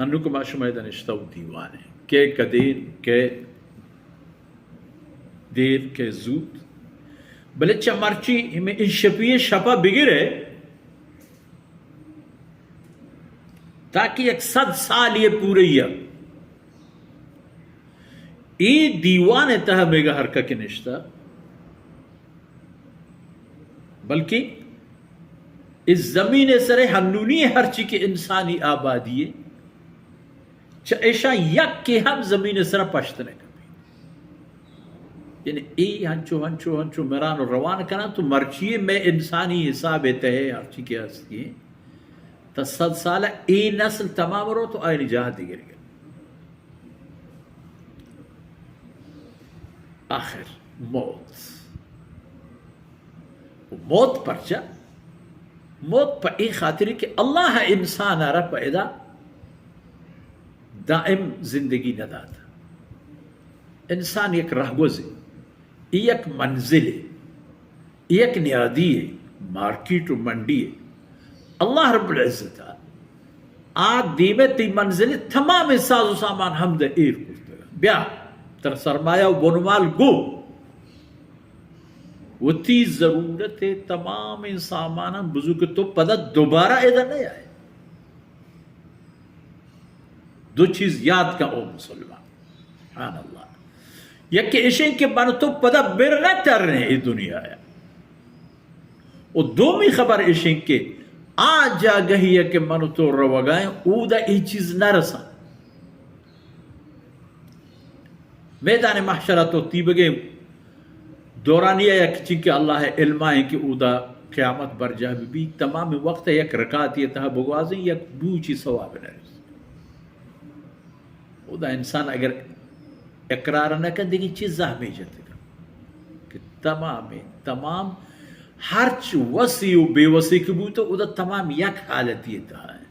انوک ما شما ادا نشتہ و دیوانے، کہ کدین، کہ دیر، کہ زود، بلے چہ مرچی ہمیں ان شپی شپا بگرے تاکہ یک صد سال یہ پورے یا اے دیوان تہ بیگا ہر کک نشتہ، بلکہ اس زمین سر ہنونی ہرچی کہ انسانی آبادی ہے، چہ ایشاں یک کے ہم زمین سر پشت نہ کپی۔ یعنی اے ہنچو، ہنچو، ہنچو مران و روان کناں تو مرچی میں انسانی حساب تہ ہرچی کہ ہستی ہے، تا صد سال اے نسل تمام رو تو آئین جہاں دیگر گئے۔ آخر موت۔ و موت پرچا؟ موت پہ اے خاطری کہ اللہ انسان را پیدا دائم زندگی نہ داتا۔ انسان یک رہگوزے، یک منزلے، یک نیادی ہے، مارکیٹ و منڈی ہے۔ اللہ رب العزت آ دیمے تی منزل تمام ساز و سامان ہم دے ایر کرتگ۔ بیا، تر سرمایہ و بنمال گو۔ وتی ضرورت تمام سامان ہم بزو کہ تو پدا دوبارہ ادا نہ آئے۔ دو چیز یاد کا او مسلمان۔ سبحان اللہ۔ یکی اشیں کہ من تو پدا بر نہ ترنے ای دنیا ہے۔ و دومی خبر اشیں کہ آ جاگہی ہے کہ من تو روگائیں، اودا ای چیز نہ رساں۔ میدان محشر تو تیبگے دورانی یک چین کہ اللہ علم ہے کہ اودا قیامت برجاہ بی، تمام وقت یک رکعتی تہا بگوازیں، یک بوچی ثواب نہ رسے۔ اودا انسان اگر اقرار نہ کن، دیگی چیز زہمی جتگا کہ تمام، تمام ہرچ وسی و بے وسی کہ بوتو، اودا تمام یک حالتی تہا ہے۔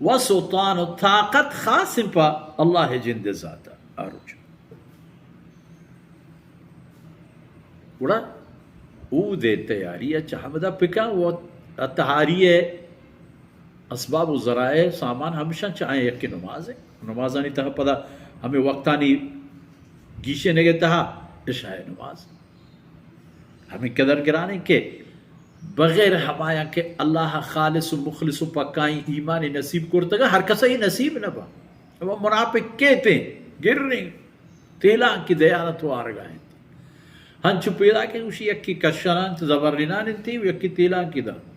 و سلطان و طاقت خاص پہ اللہ جند ذاتا آروچ۔ گڑا اود تیاری چہ ہمدا پکا و تہاری اسباب و ذرائع سامان ہمشان چہ آئیں یکی نماز ہے۔ نمازانی تہا پدا ہمیں وقتانی گیشے نگے تہا عشاء نماز۔ ہمیں قدر گرانیں کہ بغیر ہمایاں کہ اللہ خالص و مخلص و پکائیں ایمان نصیب کرتگا، ہر کسا یہ نصیب نہ با۔ ہما منافق کیتیں، گریں، تیلانکی دیانت و آرگا انت۔ ہنچو پیدا کہ گوشی یکی کشان انت، زبرینان انت، و یکی تیلانکی دنت۔